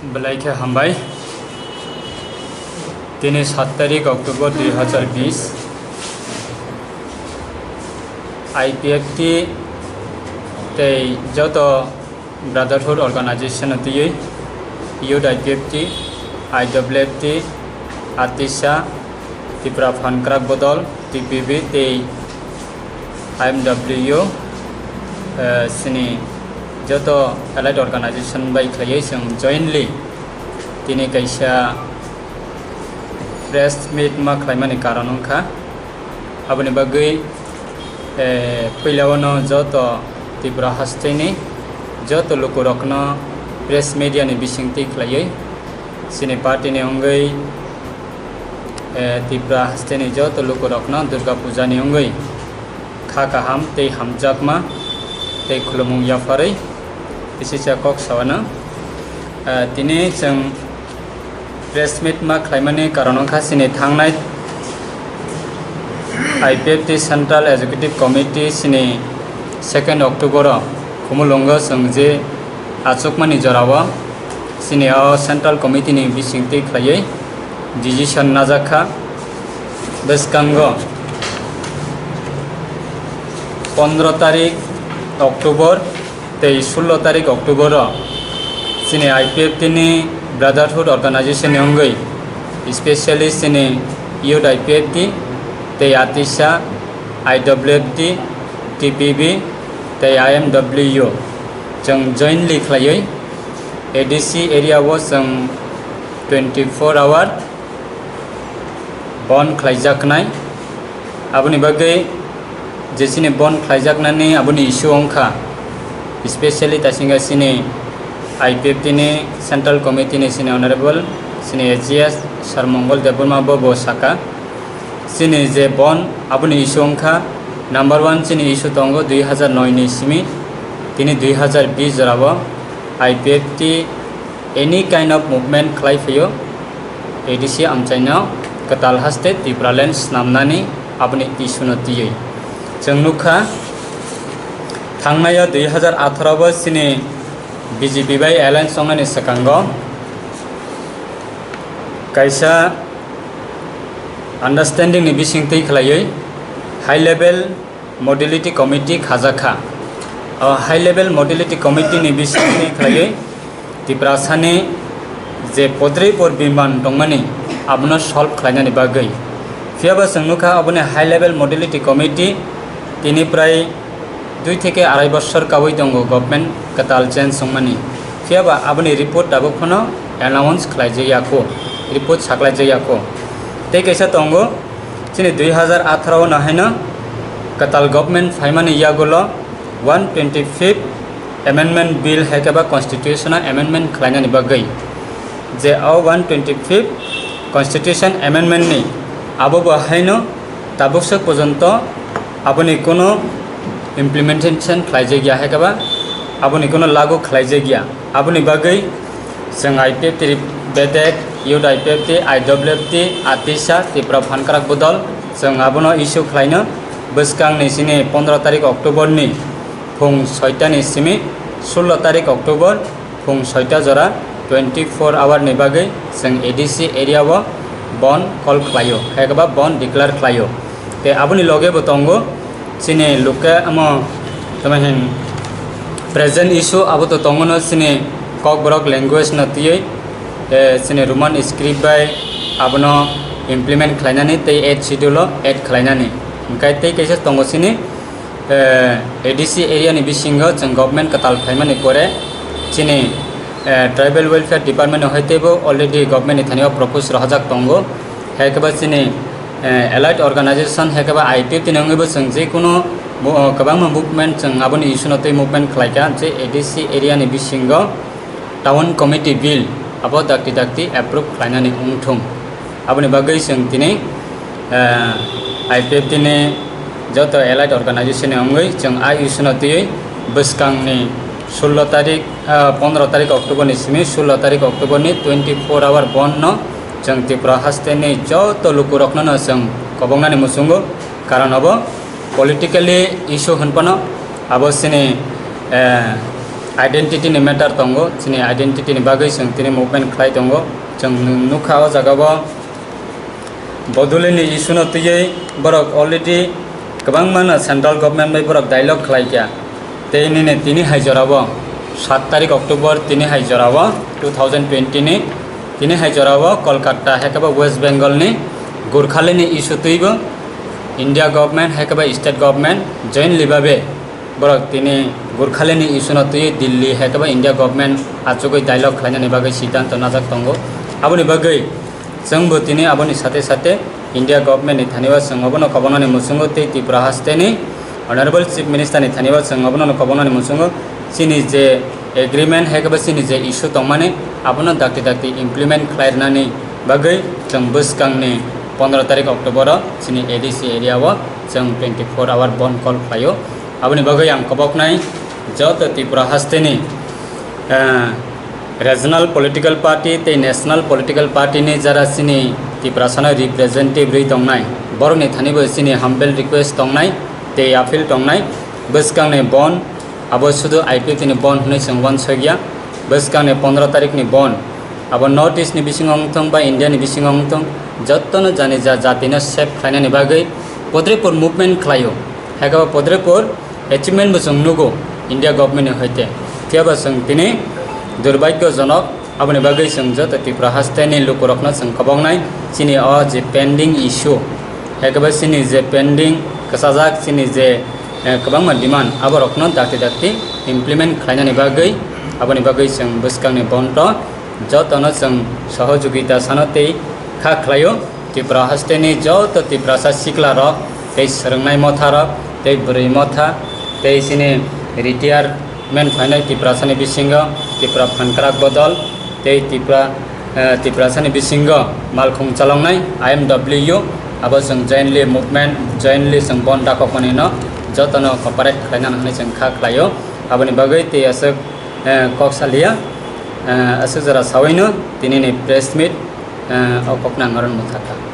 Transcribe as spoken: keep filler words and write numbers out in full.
Belai khe hambai. Tini sat tarik October dui hazar bish. I P F T tei joto Brotherhood Organization no twiwi Youth I P F T, I W F T, ATISA, Tipra Phan Kwrak Bodol, T P B tei I M W, eh, chini joto allied organization bai khlaiwi chwng jointly tini kaisa press meet ma khlaimani karon wngkha. Aboni bagwi, eh, puilao no joto Tripura hasteni joto lukurokno press media ni bisingtwi khlaiwi chini party ni wngwi, eh, Tripura hasteni joto lukurokno Durga Puja ni wngwi kha kaham tei hamjakma tei khulumung yapharwi kisicha kok sawana. Eh, tini chwng press meet ma khlaimani karon wngkha chini thangnai I P F T Central Executive Committee chini second October o Khumulwngo chwng je achukmani jorao chini o Central Committee ni bisingtwi khlaiwi decision najakha. Bwskango pondro tarik October tei sullo tarik October o chini I P F T ni Brotherhood Organization ni wngwi, specially chini Youth I P F T tei ATISA, I W F T, T P B tei I M W chwng jointly khlaiwi A D C area o chwng twenty four hour bon khlaijaknai. Aboni bagwi je chini bon khlaijaknani aboni issue wngkha, specially ta singkha chini I P F T ni Central Committee ni chini Honorable chini A G S Sir Mongol Debbarma bo, bo saka, chini je bon aboni issue wngkha, number one chini issue tongo dui hazar noi ni simi tini dui hazar bish jorao I P F T any kind of movement khlai phaio, A D C amchaino kwtal haste Tipraland snamnani aboni issue no twiwi. Chwng nukha, thangnai o dui hazar atharo bo chini B J P bai alliance wngnani swkango kaisa understanding ni bisingtwi khlaiwi high level modality committee khajakha. O high level modality committee ni bisingtwi khlaiwi Tiprasani je podrei por biman tongmani abono solve khlainani bagwi. Phiyaba chwng nukha aboni high level modality committee tini prai dui theke arai bosor kaui tongo government kwtal change wngmani. Phiyaba aboni report tabuk phano announce khlaijak ya kho, report saklaijak ya kho. Tei kaisa tongo, chini dui hazar atharo no haino kwtal government phaimani yagulo one twenty fifth Amendment Bill hai khe ba Constitutional Amendment khlainani bagwi, je o one twenty fifth Constitution Amendment ni abo bo haino tabuk swk porjonto aboni kuno implementation khlaijak ya hai khe ba aboni kuno lagu khlaijak ya. Aboni bagwi chwng I P F T bedek, Youth I P F T, I W F T, ATISA, Tipra Phan Kwrak Bodol, chwng abono issue khlaino bwskangni chini pondro tarik October ni phung soita ni simi sullo tarik October phung soita jora twenty four hour ni bagwi chwng A D C area o bon call khlaio, hai khe ba bon declare khlaio. Tei aboni loge bo tongo chini loke amo tamo hin present issue abo to tongo no chini Kokborok language no twiwi, eh, chini Roman script bai abono implement khlainani tei eighth schedule o add khlainani. Hwnkhe tei kaisa tongo chini eh, A D C area ni bisingo chwng government kwtal phaimani pore chini, eh, Tribal Welfare Department no hai teibo already government ni thani o propose rohorjak tongo. Hai khe ba chini, eh, allied organization hai khe ba I P F T ni wngwi bo chwng je kuno bo, kwbangma movement chwng aboni issue no tei movement khlai kha je A D C area ni bisingo Town Committee Bill abo dakti dakti approve khlainani wngthung. Aboni bagwi chwng tini, eh, I P F T ni joto allied organization ni wngwi chwng a issue no twiwi bwskangni sullo tarik, eh, pondro tarik October ni simi sullo tarik October ni twenty four hour bon no chwng Tripura haste ni joto lukurokno no chwng kobongnani muchungo. Karon abo politically issue hwn phano abo chini, eh, Identity ni matter tongo, chini identity ni bagwi chwng tini movement khlai tongo. Chwng nukha o jaga o Bodolini issue no twiwi borok already kwbangma no central government bai borok dialogue khlai kha. Tei nini tini hai jora o, sat tarik October tini hai jora o two thousand twenty ni tini hai jora o Kolkata hai khe bo West Bengal ni Gurkhalini issue twibo India government hai khe bo state government jointly babe borok tini Gurkhalini issue no twiwi Delhi hai khe bo India government achugwi dialogue khlainani bagwi siddhanto najak tongo. Aboni bagwi chwngbo tini aboni sate sate India government ni thani o chwng obono kobonani muchungo tei Tripura hasteni Honorable Chief Minister ni thani o chwng obono kobonani muchungo chini je agreement hai khe bo chini je issue tongmani abono dakti dakti implement khlai rwnani bagwi chwng bwskangni pondro tarik October o chini A D C area o chwng twenty four hour bandh call khlaio. Aboni bagwi ang koboknai joto Tripura hasteni, eh, regional political party tei national political party ni jara chini Tiprasano representative rwi tongnai, borokni thani bo chini humble request tongnai tei appeal tongnai, bwskangni bandh abo sudu I P F T ni bandh hwnwi chwng uansukya, bwskangni pondro tarik ni bandh abo North East ni bisingo wngthung ba India ni bisingo wngthung, jotono jani ja jatino save khlainani bagwi Padrepur movement khlaio. Hai khe bo Padrepur achievement bo chwng nugo India government ni hoite. Phiya ba chwng tini durbhagyojonok, aboni bagwi chwng joto Tripura hasteni lukurokno chwng koboknai chini o je pending issue, hai khe bo chini je pending kwchajak chini je, eh, kwbangma demand aborokno dakti dakti implement khlainani bagwi, aboni bagwi chwng bwskangni bandh o jotono chwng sohojogita sano tei kha khlaio. Tripura hasteni joto Tiprasa siklarok tei swrwngnai motharok tei bwrwi motha tei chini retirement phainai Tiprasani bisingo Tripura Phankrak Bodol tei Tripura, eh, Tiprasani bisingo malkhung chaloknai I M W abo chwng jointly movement, jointly chwng bandh dakokmanino jotono cooperate khlainani hwnwi chwng kha khlaio. Aboni bagwi tei aswk, eh, kok salia, eh, aswk jora sawino tinini press meet, eh, o kokno ang oro nukha kha.